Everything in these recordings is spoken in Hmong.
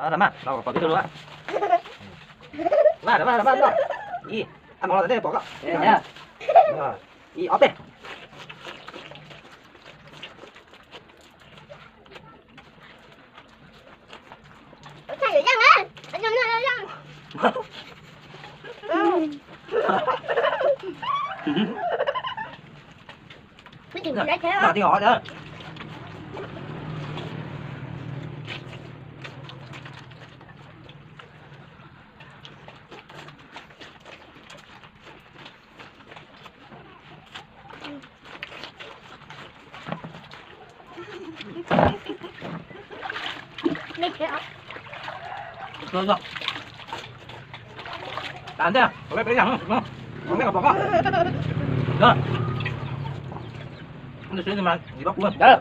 Lam maj los kom pom peb tug lub. Lam maj, lam maj, lam maj, ib, a mov los nej pom koj. Ib, ob peb. Tag ntej, peb peb yam, nej kom pom koj. Ntawd. Ntawd.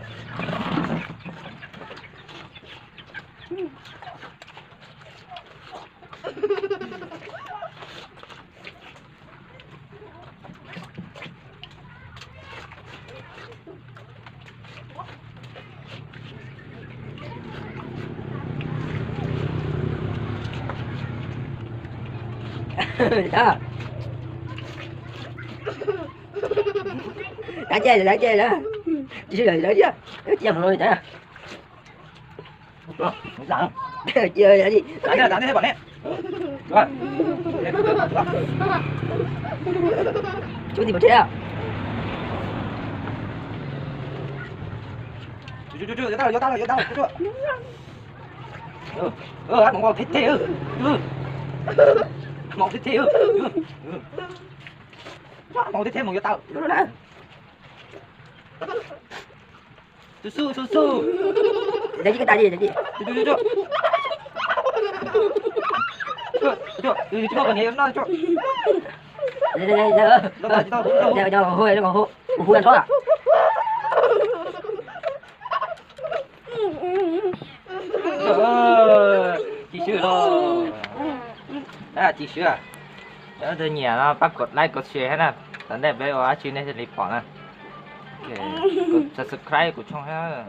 Lawv ces lawv ces lawv, tsis lawv lawv thiab, cia mus no li cas. Cia li. Tsuav ntsis pov rhiab. Yuav tag lawm, yuav tag lawm, yuav tag lawm. Mov nqaus theb theb, mov theb theb. Mov theb theb mus yuav tau. Tus xu, tus xu. Tus xu, tus xu. Tus xu, tus xu. Tsis swb los. Tsis swb. Cov nyiam no pab kov like kov share thiab na. Tom ntej peb ua dab tsi nej thiaj li pom na. Subscribe kuv channel thiab.